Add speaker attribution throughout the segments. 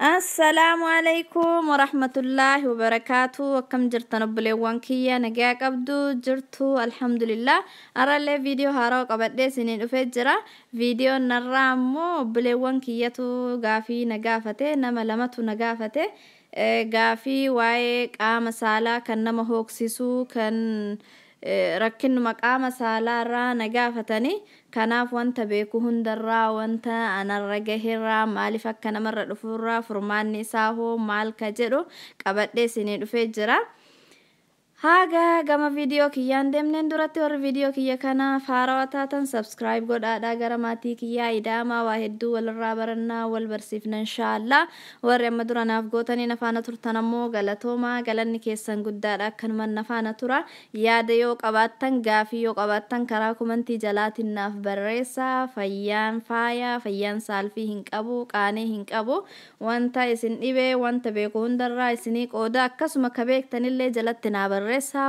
Speaker 1: Assalaamu alaikum warahmatullaahi wabarakaatu. Akkam jirtan obboleewwan kiyya? Nagaa qabdu jirtu? Alhamdulillah. Har'allee viidiyoo haarawaa qabadhee isinii dhufee jira. Viidiyoon narraa ammoo obboleewwan kiyyatu gaafii na gaafate, nama lamatu na gaafate. Gaafii waa'ee qaama saalaa kan nama hooksisuu, kan rakkinuma qaama saalaarraa na gaafatanii. Kanaaf wanta beeku hundarraa, wanta anarra gaherraa, maaliif akka namarra dhufurraa, furmaanni isaa hoo maal ka jedhu qabadhee isinii dhufee jira. Haga gama viidiyoo kiyyaan deemneen duratti, warri viidiyoo kiyya kanaaf haarawaa taatan subscribe godhaadhaa gara maatii kiyyaa idaamaa, waa hedduu walirraa barannaa, wal barsiifna inshaallah. Warri amma dura naaf gootanii nafaana turtan ammoo galatoomaa, galanni keessan guddaadha. Akkanumaan nafaana tura. Yaada yoo qabaattan, gaafii yoo qabaattan, karaa komantii jalaatiin naaf barreessaa. Fayyaan faaya, fayyaan saalfii hin qabu, qaanii hin qabu. Wanta isin dhibee, wanta beeku hundarraa isinii qooda. Akkasuma ka beektanillee jalatti naa barreessaa,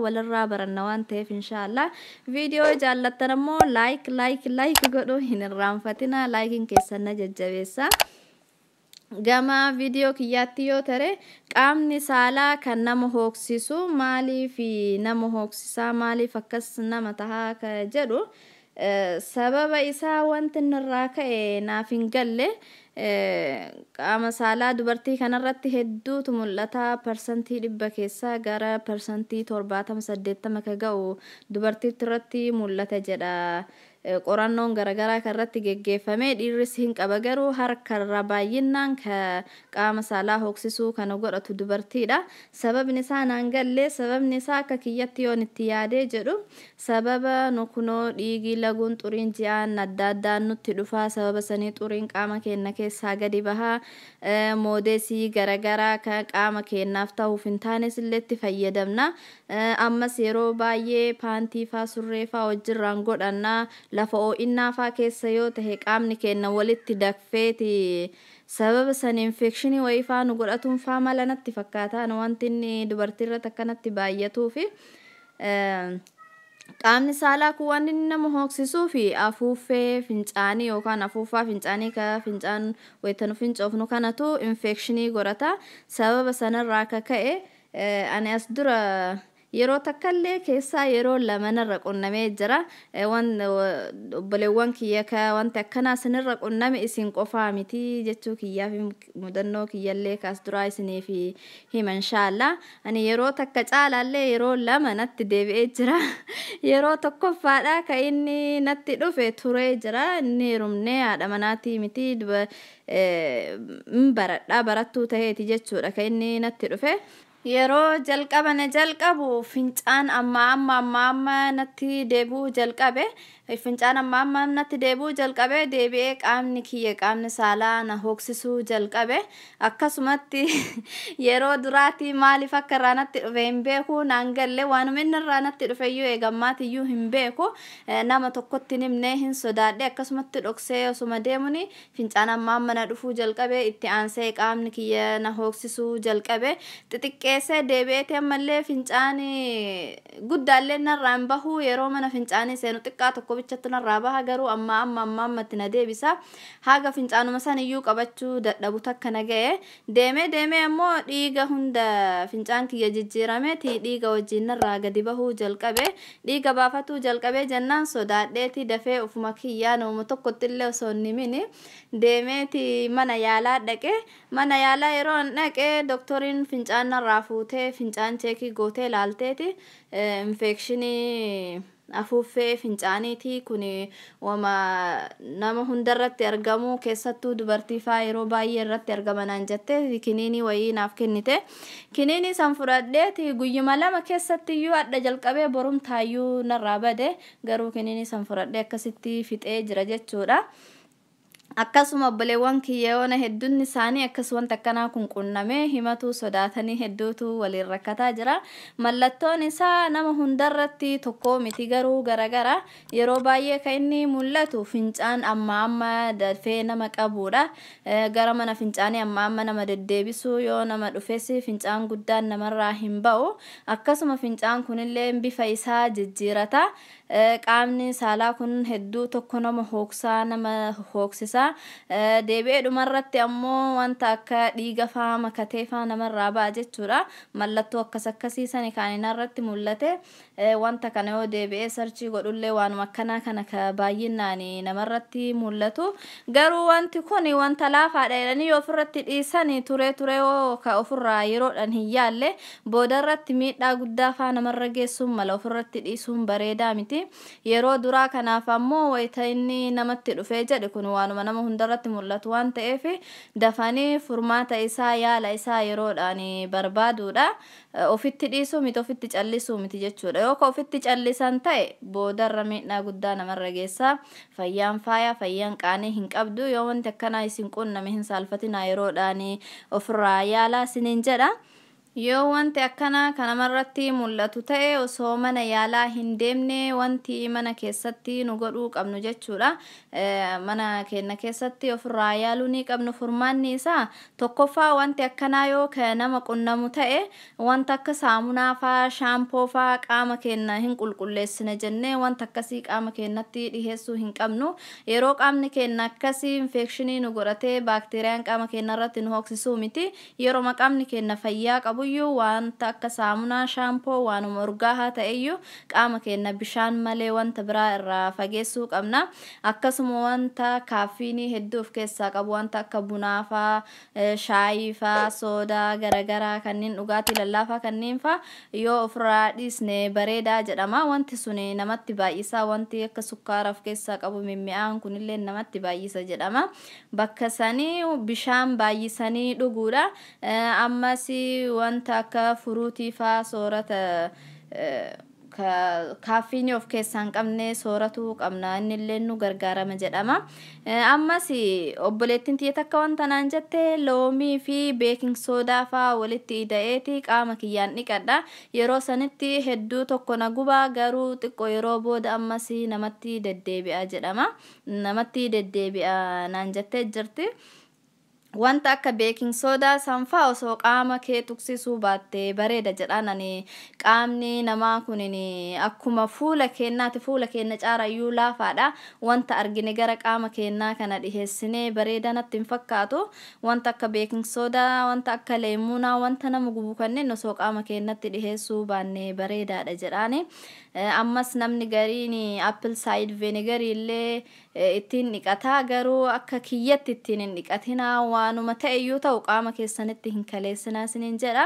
Speaker 1: walirraa baranna waan ta'eef inshaallah. Viidiyoo jaallattan ammoo like, like, like godhuu hin irraanfatina. Laayikiin keessan na jajjabeessa. Gama viidiyoo kiyyaatti yoo tare, qaamni saalaa kan nama hooksisu maaliif nama hooksisaa, maaliif akkas nama tahaa ka jedhu, sababa isaa wanti irraa ka'e naaf hin galle. Qaama saalaa dubartii kanarratti hedduutu mul'ata. 100% keessaa gara 70%, 80 ka ga'u dubartiitti irratti mul'ata jedha qorannoon garaagaraa kan irratti geggeeffame. Dhiirris hin qaba, garuu harkarra baay'inaan ka qaama saalaa hooksisuu kana godhatu dubartiidha. Sababni isaa naan galle. Sababni isaa akka kiyyatti yoon itti yaadee jedhu, sababa nu kunoo dhiigii laguun xuriin ji'aan adda addaan nutti dhufa. Sababa sanii xuriin qaama keenya keessaa gadi bahaa, moodeesii garaagaraa kan qaama keenyaaf ta'uuf hin taanes illee itti fayyadamna. Ammas yeroo baay'ee paantii faa, surree faa wajjirraan godhanna. Lafa ho'innaa faa keessa yoo tahe qaamni keenya walitti dakfeeti, sababa san infekshinii wayii faa nu godhatuun faa mala natti fakkaata wanti inni dubartii irratti akkanatti baay'atuufi. Qaamni saalaa kun waan inni nama hooksisuu fi afuuffee fincaanii yookaan afuuffaa fincaanii ka fincaan wayita nu fincoofnu kanatu infekshinii godhata. Sababa sanarraa akka ka'e, ani as dura yeroo takkallee keessaa yeroo lamanarra qunnamee jira. Wan obboleewwan kiyya ka wanti akkanaa isinirra qunname isin qofaa miti jechuu kiyyaaf mudannoo kiyyallee kaas duraa isiniif hima inshaallah. Ani yeroo takka caalaallee yeroo lama natti deebi'ee jira. Yeroo tokkoffaadha ka inni natti dhufe turee jira. Inni heerumnee haadha manaatii miti, hin baradhaa, barattuu taheeti jechuudha ka inni natti dhufe. Yeroo jalqaba na jalqabu fincaan amma amma amma amma natti deebi'uu jalqabe. Fincaan amma amma natti deebi'uu jalqabe, deebi'ee qaamni kiyya, qaamni saalaa na hooksisuu jalqabe. Akkasumatti yeroo duraati maaliif akka irraa natti dhufe hin beeku, naan galle. Waanuma inni irraa natti dhufe iyyuu eegammaatiyyuu hin beeku. Nama tokkotti hin himne, hin sodaadhe. Akkasumatti dhoksee osuma deemuni fincaan amma amma na dhufuu jalqabe. Itti aansee qaamni kiyya na hooksisuu jalqabe. Xixiqqeessee deebi'eeti ammallee fincaan guddaallee narraa hin bahu. Yeroo mana fincaanii seenu xiqqaa tokko bichatti narraa baha, garuu amma amma amma ammatti na deebisa. Haga fincaanuma san iyyuu qabachuu dadhabu takka na ga'e. Deemee deemee ammoo dhiiga hunda fincaan kiyya jijjiirameeti dhiiga wajjin narraa gadi bahuu jalqabe. Dhiiga baafatuu jalqabe jennaan sodaadheeti dafee ufuma kiyyaa nama tokkotti illee osoo hin himini deemeeti mana yaalaa dhaqe. Mana yaalaa yeroo an dhaqe doktoriin fincaan narraa fuutee, fincaan check gootee laalteeti, infekshinii afuuffee fincaaniiti kun wama nama hundarratti argamu, keessattuu dubartii faa yeroo baay'ee irratti argama naan jette. Kiniinii wayii naaf kennite. Kiniinii san fudhadheeti guyyuma 2 keessatti iyyuu, adda jalqabee borumtaayyuu narraa bade. Garuu kiniinii san fudhadhee akkasitti fixee jira jechuudha. Akkasuma obboleewwan kiyyoona hedduun isaanii akkas wanta akkanaa kun qunnamee himatu sodaatanii hedduutu waliin rakkataa jira. Mallattoon isaa nama hundarratti tokko miti, garuu garagara. Yeroo baay'ee kan inni mul'atu fincaan amma amma dafee nama qabudha. Gara mana fincaanii amma amma nama deddeebisu, yoo nama dhufes fincaan guddaan namarraa hin ba'u. Akkasuma fincaan kunillee bifa isaa jijjiirata. Qaamni saalaa kun hedduu tokko nama hooksaa, nama hooksisa. mul'ata. Deebi'ee dhumarratti ammoo wanta akka dhiiga faa makatee faa namarraa ba'a jechuudha. Mallattoo akkas akkasii sani kan irratti mul'ate. Wanta kana yoo deebi'ee sarchii godhullee waanuma akkanaa kana ka baay'inaan namarratti mul'atu. Garuu wanti kun wanta laafaadha jedhanii yoo ofirratti dhiisan turee turee yoo ka ofirraa yeroodhaan hin yaalle boodarratti miidhaa guddaa faa namarra geessuun mala. Ofirratti dhiisuun bareedaa miti. Yeroo duraa kanaaf ammoo wayita inni namatti dhufee jedhe kun waanuma nama hundarratti mul'atu waan ta'eef dafanii furmaata isaa yaala isaa yeroodhaan barbaaduudha. Ofitti dhiisuu miti, ofitti callisuu miti jechuudha. Yoo ka ofitti callisan ta'e boodarra miidhaa guddaa namarra geessa. Fayyaan faaya, fayyaan qaanii hin qabdu. Yoo wanti akkanaa isin qunname hin saalfatinaa, yeroodhaan ofirraa yaalaa isiniin jedha. Yoo wanti akkanaa kan namarratti mul'atu ta'e osoo mana yaalaa hin deemne wanti mana keessatti nu godhuu qabnu jechuudha. Mana keenya keessatti ofirraa yaaluu ni qabnu. Furmaanni isaa tokkoffaa, wanti akkanaa yoo ka nama qunnamu ta'e wanta akka saamunaa faa, shaampoo faa qaama keenya hin qulqulleessine jennee wanta akkasii qaama keenyatti dhiheessuu hin qabnu. Yeroo qaamni keenya akkasii infekshinii nu godhatee baakteeriyaan qaama keenya irratti nu hooksisuu miti. Yeroo qaamni keenya fayyaa qabuyyuu wanta akka saamunaa, shaampoo, waanuma urgaahaa ta'eyyuu qaama keenya bishaan malee wanta biraa irraa fageessuu qabna. Akkasuma wanta kaaffiinii hedduu of keessaa qabu, wanta akka bunaa faa, shaayii faa, soodaa garaagaraa kanneen dhugaatii lallaafaa kanneen faa yoo ofirraa dhiisne bareedaa jedhama. Wanti sun namatti baay'isa. Wanti akka sukkaara of keessaa qabu mimmi'aan kunillee namatti baay'isa jedhama. Bakka sanii bishaan baay'isanii dhuguudha. Ammas wanta akka furuutii faa soorata kaaffiinii of keessaa hin qabne sooratuu qabna, innillee nu gargaarama jedhama. Ammas obboleettiin tiyya takka wanta naan jette, loomii fi baking soda faa walitti ida'eeti qaama kiyyaan dhiqadha. Yeroo sanitti hedduu tokko na gubaa, garuu xiqqoo yeroo booda ammas namatti deddeebi'a jedhama. Namatti deddeebi'a naan jettee jirti. Wanta akka baking soda sanfaa osoo qaama kee tuqsiisuu baatte bareeda jedhaan ani. Qaamni namaa kunin akkuma fuula keenyaati, fuula keenya caarayyuu laafaadha. Wanta argine gara qaama keenyaa kana dhiheessinee bareeda natti hin fakkaatu. Wanta akka baking soda, wanta akka leemunaa, wanta nama gubu kanneen osoo qaama keenyatti dhiheessuu baanne bareedaadha jedhaani. Ammas namni gariin apple cider vinegar illee ittiin dhiqataa, garuu akka kiyyatti ittiin hin dhiqatinaa. Waanuma ta'e iyyuu ta'u qaama keessanitti hin kaleessinaa isiniin jedha.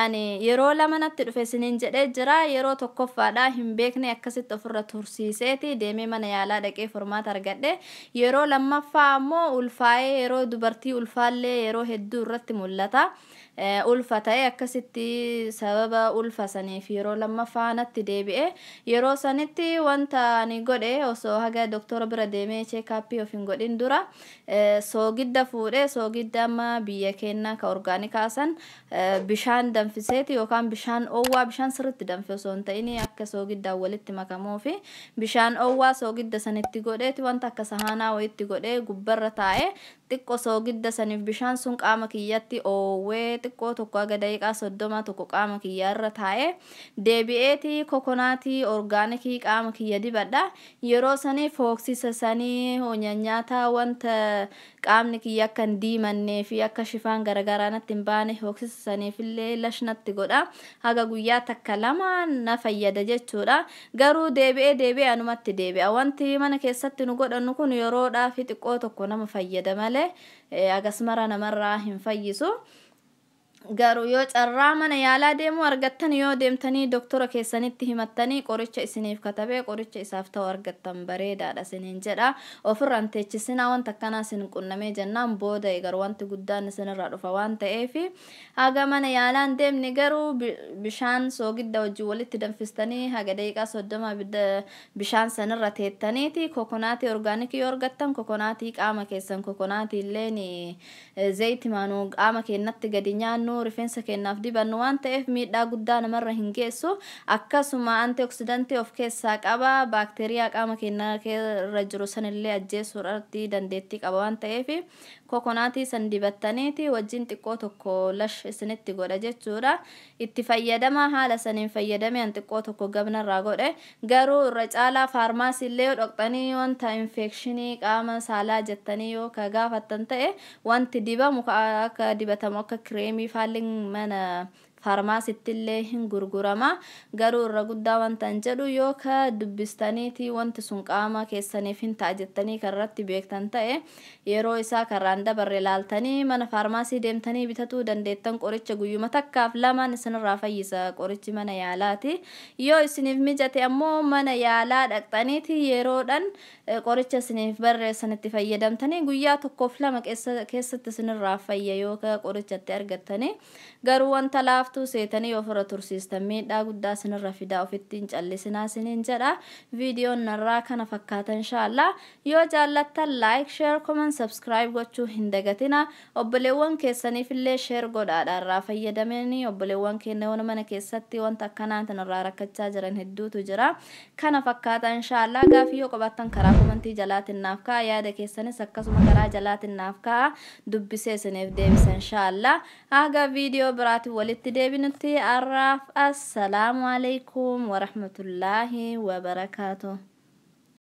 Speaker 1: Ani yeroo lama natti dhufe isiniin jedhee jira. Yeroo tokkoffaadha hin beekne, akkasitti ofirra tursiiseeti deemee mana yaalaa dhaqee furmaata argadhe. Yeroo lammaffaa ammoo ulfaa'ee, yeroo dubartii ulfaallee yeroo hedduu irratti mul'ata. Ulfa ta'e akkasitti sababa ulfa saniif yeroo lammaffaa natti deebi'e. Yeroo sanitti wanta ani godhe, osoo haga doktora bira deemee checkup of hin godhin dura, soogidda fuudhee, soogidda amma biyya keenyaa ka orgaanikaa san bishaan danfiseeti yookaan bishaan oowwaa, bishaan sirriitti danfe osoo hin ta'in akka soogiddaan walitti makamuufi bishaan oowwaa soogidda sanitti godheeti, wanta akka sahaanaa wayitti godhee gubbarra taa'ee xiqqoo soogidda saniif bishaan sun qaama kiyyatti oowwee xiqqoo tokko haga daqiiqaa 30 tokko qaama kiyyaarra taa'ee deebi'eeti coconut organic qaama kiyya dibadha. Yeroo sanii fooksisa sanii nyaata wanta qaamni kiyya akka hin diimannee fi akka shifaan garagaraa natti hin baane hooksisa saniifillee lashnatti godha. Haga guyyaa takka lama na fayyada jechuudha. Garuu deebi'ee deebi'ee anumatti deebi'a. Wanti mana keessatti nu godhannu kun yeroodhaa fi xiqqoo tokko nama fayyada malee agasmara namarraa hin fayyisu. Garuu yoo carraa mana yaalaa deemuu argattan, yoo deemtanii doktora keessanitti himattanii qoricha isiniif katabee qoricha isaaf ta'u argattan bareedaadha isiniin jedha. Ofirraan teechisinaa wanta akkanaa isin qunnamee jennaan, booda garuu wanti guddaan isinirraa dhufa waan ta'eef haga mana yaalaan deemne garuu bishaan soogidda wajjin walitti danfistanii haga daqiiqaa 30 bishaan sanirra teettaniiti coconut organic yoo argattan coconut qaama keessan, coconut illeen zayiti maanuu qaama keenyatti gadi nyaannu. keenyaanuu rifeensa keenyaaf dibannu waan ta'eef miidhaa guddaa namarra hin geessu. Akkasuma antioksidantii of keessaa qaba. Baakteeriyaa qaama keenya irra jiru sanillee ajjeesuudhaatti dandeettii qaba waan ta'eef kokonaatii san dibattaniiti wajjin xiqqoo tokko lash isinitti godha jechuudha. Itti fayyadama haala saniin fayyadame an xiqqoo tokko gabnarraa godhe. Garuu irra caalaa faarmaasii illee yoo dhoqxanii wanta infekshinii qaama saalaa jettanii yoo ka gaafattan ta'e, wanti dibamu akka dibatamu akka kireemii faalliin mana faarmaasitti illee hin gurgurama. Garuu irra guddaa wanta hin jedhu, yoo ka dubbistaniiti wanti sun qaama keessaniif hin ta'a jettanii karratti beektan ta'e, yeroo isaa karraan dabarre laaltanii mana faarmaasii deemtanii bitatuu dandeettan. Qoricha guyyuma takkaaf lamaan isinirraa fayyisa qorichi mana yaalaati. Yoo isiniif mijate ammoo mana yaalaa dhaqxaniiti yeroodhaan qoricha isiniif barreessan itti fayyadamtanii guyyaa tokkoof lama keessatti isinirraa fayya yoo ka qorichatti argattanii. Garuu wanta laaftuu seetanii ofirra tursiistan miidhaa guddaa isinirra fidaa, ofitti hin callisinaa isiniin jedha. Viidiyoon narraa kana fakkaata inshaallah. Yoo jaallattan like, share, comment, subscribe gochuu hin dagatina. Obboleewwan keessaniif illee share godhaadha, irraa fayyadamanii. Obboleewwan keenya mana keessatti wanta akkanaatiin irraa rakkachaa jiran hedduutu jira. Kana fakkaata inshaallah. Gaafii yoo qabaattan karaa komantii jalaatiin naaf ka'a. Yaada keessanis akkasuma karaa jalaatiin naaf ka'a, dubbisee isiniif deebisa inshaallah. Haga viidiyoo biraatiin walitti deebinutti har'aaf assalaamu alaikum warahmatullaahi wabarakaatuh.